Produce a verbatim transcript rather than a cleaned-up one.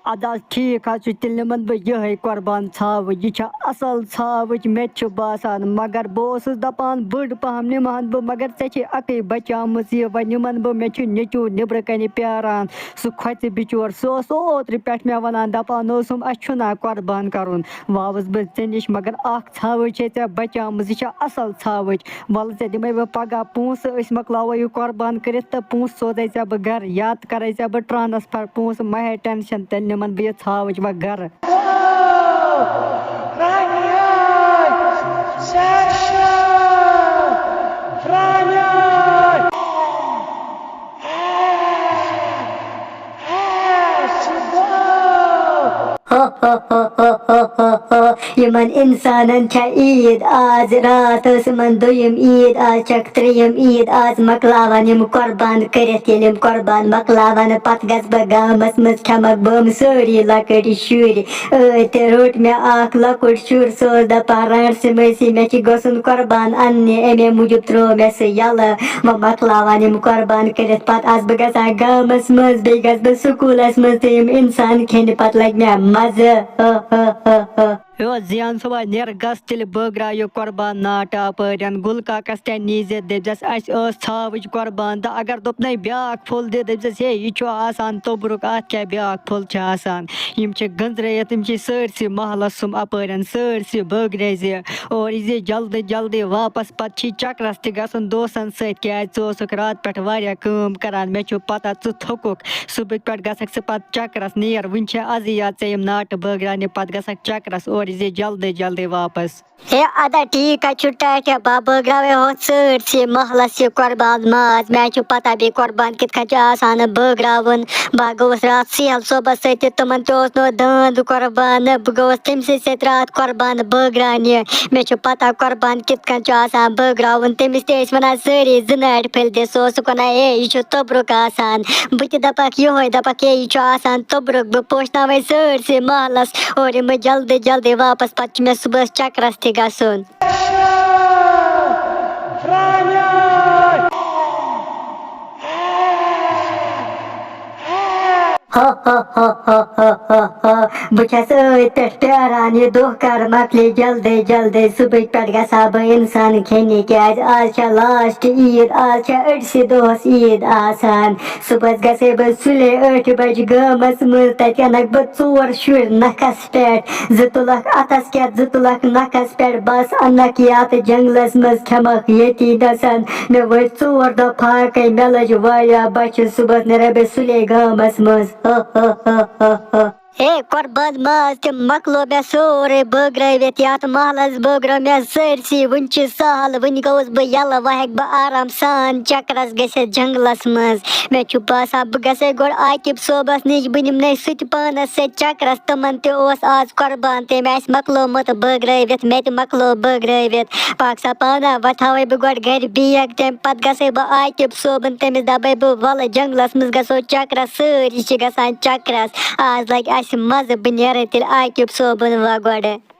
اَدٕ حظ، ٹھیٖک حظ چھُ، تیٚلہِ نِمَن بہٕ یِہوٚے قۄربان ژھاوٕج۔ یہِ چھا اَصٕل ژھاوٕج؟ مےٚ تہِ چھُ باسان، مگر بہٕ اوسُس دَپان، بٔڑ پَہَم نِمہٕ ہَن بہٕ، مگر ژےٚ چھے اَکٕے بَچیمٕژ، یہِ وۄنۍ نِمَن بہٕ، مےٚ چھُ نیٚچوٗ نیٚبرٕ کَنہِ پیٛاران، سُہ کھۄژِ بِچور، سُہ اوس اوترٕ پٮ۪ٹھ مےٚ وَنان، دَپان اوسُم، اَسہِ چھُنہ قۄربان کَرُن، وۄنۍ آوُس بہٕ ژےٚ نِش، مگر اَکھ ژھاوٕج چھے ژےٚ بَچیمٕژ، یہِ چھا اَصٕل ژھاوٕج؟ وَلہٕ، ژےٚ دِمَے بہٕ پَگاہ پونٛسہٕ، أسۍ مۄکلاوو یہِ قۄربان کٔرِتھ تہٕ پونٛسہٕ سوزَے ژےٚ بہٕ گَرٕ، یا تہٕ کَرَے ژےٚ بہٕ ٹرٛانَسفَر پونٛسہٕ، مہ ہے ٹٮ۪نشَن، تیٚلہِ نِمَن بہٕ یہِ ژھاوٕج وۄنۍ گَرٕ۔ یِمن اِنسانن چھےٚ عیٖد آز، راتھ ٲس یِمن دوٚیِم عیٖد، آز چھکھ ترٛیٚیِم عیٖد، آز مۄکلاون یِم قۄربان کٔرِتھ۔ ییٚلہِ یِم قۄربان مۄکلاون، پتہٕ گژھٕ بہٕ گامس منٛز، کھٮ۪مکھ بہٕ یِم سٲری لۄکٕٹۍ شُرۍ۔ ٲدۍ تہِ روٚٹ مےٚ اکھ لۄکُٹ شُر، سُہ اوس دپان، "رانٛٹسٕے مٲسی، مےٚ چھُ گژھُن قۄربان اننہِ، امے موٗجوٗب ترٛوو مےٚ سُہ یَلہٕ۔" وۄنۍ مۄکلاوان یِم قۄربان کٔرِتھ، پتہٕ آسہٕ بہٕ گژھان گامس منٛز، بیٚیہِ گژھٕ بہٕ سکوٗلس منٛز تہٕ یِم انسان کھیٚنہِ، پتہٕ لگہِ مےٚ مزٕ۔ یو زیان صٲبا، نیر گژھ تیٚلہِ بٲگراو یہِ قۄربان ناٹہٕ اپٲرٮ۪ن۔ گُل کاکس تہِ نیٖزِ، دٔپزٮ۪س، "اسہِ ٲس ژھاوٕج قۄربان تہٕ اگر دوٚپنَے بیٛاکھ پھوٚل دِ، دٔپزٮ۪س، ہے، یہِ چھُ آسان توٚبرُک، اتھ کیٛاہ بیٛاکھ پھوٚل چھِ آسان؟" یِم چھِ گٔنٛزرٲیِتھ، یِم چھِ سٲرسٕے محلس سُم اپٲرٮ۪ن، سٲرسٕے بٲگرٲوزِ اور یہِ زِ جلدی جلدی واپس۔ پتہٕ چھی چکرس تہِ گژھُن دوستن سۭتۍ، کیٛازِ ژٕ اوسُکھ راتہٕ پٮ۪ٹھ واریاہ کٲم کران، مےٚ چھُ پتہ ژٕ تھوٚکُکھ۔ صُبحٕکۍ پٮ۪ٹھ گژھکھ ژٕ پتہٕ چکرس، نیر، وُنہِ چھِ ازٕے یاد ژےٚ یِم ناٹہٕ بٲگراونہِ، پتہٕ گژھکھ چکرس، اورٕ یی زِ جلدی جلدی واپس۔ ہے ادا، ٹھیٖک حظ چھُ ٹاٹھیا، بہٕ بٲگراوے ہوتھ سٲرسٕے محلس یہِ قۄربان ماز۔ مےٚ حظ چھُ پتہ بیٚیہِ قۄربان کِتھ کٔنۍ چھُ آسان بٲگراوُن۔ بہٕ گوٚوُس راتھ سہیل صٲبس سۭتۍ تہِ، تِمن تہِ اوس نہٕ داند قۄربان۔ بہٕ گوٚوُس تٔمۍ سٕے سۭتۍ راتھ قۄربان بٲگراونہِ۔ مےٚ چھُ پتہ قۄربان کِتھ کٔنۍ چھُ آسان بٲگراوُن۔ تٔمِس تہِ ٲسۍ ونان سٲری زٕ نارِ پھٔلۍ دِ، سُہ اوسُکھ ونان، "ہے، یہِ چھُ توٚبرُک آسان۔" بہٕ تہِ دپکھ یِہوے، دپکھ، "ہے، یہِ چھُ آسان توٚبرُک۔" بہٕ پوشناوے سٲرسٕے محلس اور یِمہٕ جلدی جلدی واپس، پتہٕ چھُ مےٚ صُبحس چکرس تہِ گژھُن۔ بہٕ چھَس أتھۍ پٮ۪ٹھ پیاران، یہِ دۄہ کر مۄکلہِ جلدی جلدی۔ صُبحٕکۍ پٮ۪ٹھ گژھٕ ہا بہٕ اِنسان کھیٚنہِ، کیٛازِ آز چھےٚ لاسٹ عیٖد، آز چھےٚ أڑسٕے دۄہَس عیٖد آسان۔ صُبحَس گژھے بہٕ سُلے ٲٹھِ بجہِ گامَس منٛز، تَتہِ اَنَکھ بہٕ ژور شُرۍ نَکھَس پٮ۪ٹھ، زٕ تُلَکھ اَتھَس کٮ۪تھ، زٕ تُلَکھ نَکھَس پٮ۪ٹھ، بَس اَنَکھ یَتھ جنٛگلَس منٛز، کھٮ۪مَکھ ییٚتی نَسَن۔ مےٚ وٲتۍ ژور دۄہ فاقے، مےٚ لٔج واریاہ بۄچھِ۔ صُبحَس نیرے بہٕ سُلے گامَس منٛز۔ ہے، قۄربان ماز تہِ مۄکلو مےٚ سورُے بٲگرٲوِتھ، یَتھ محلَس بٲگرٲو مےٚ سٲرسٕے۔ وٕنہِ چھِ سہل، وٕنہِ گوٚوُس بہٕ یَلہٕ، وۄنۍ ہٮ۪کہٕ بہٕ آرام سان چکرَس گٔژھِتھ جنٛگلَس منٛز۔ مےٚ چھُ باسان، بہٕ گژھے گۄڈٕ عاقب صٲبَس نِش، بہٕ نِمنَے سُہ تہِ پانَس سۭتۍ چکرَس۔ تِمَن تہِ اوس آز قۄربان، تٔمۍ آسہِ مۄکلومُت بٲگرٲوِتھ، مےٚ تہِ مۄکلو بٲگرٲوِتھ۔ پاک سا پانہ، وۄنۍ تھاوَے بہٕ گۄڈٕ گَرِ بیگ، تَمہِ پَتہٕ گژھے بہٕ عاقب صٲبُن، تٔمِس دَپَے بہٕ، "وَلہٕ جنٛگلَس منٛز گژھو چکرَس، سٲری چھِ گژھان چکرَس، آز لَگہِ اَسہِ مَزٕ، بہٕ نیرَے تیٚلہِ عاقب صٲبُن وۄنۍ گۄڈٕ۔"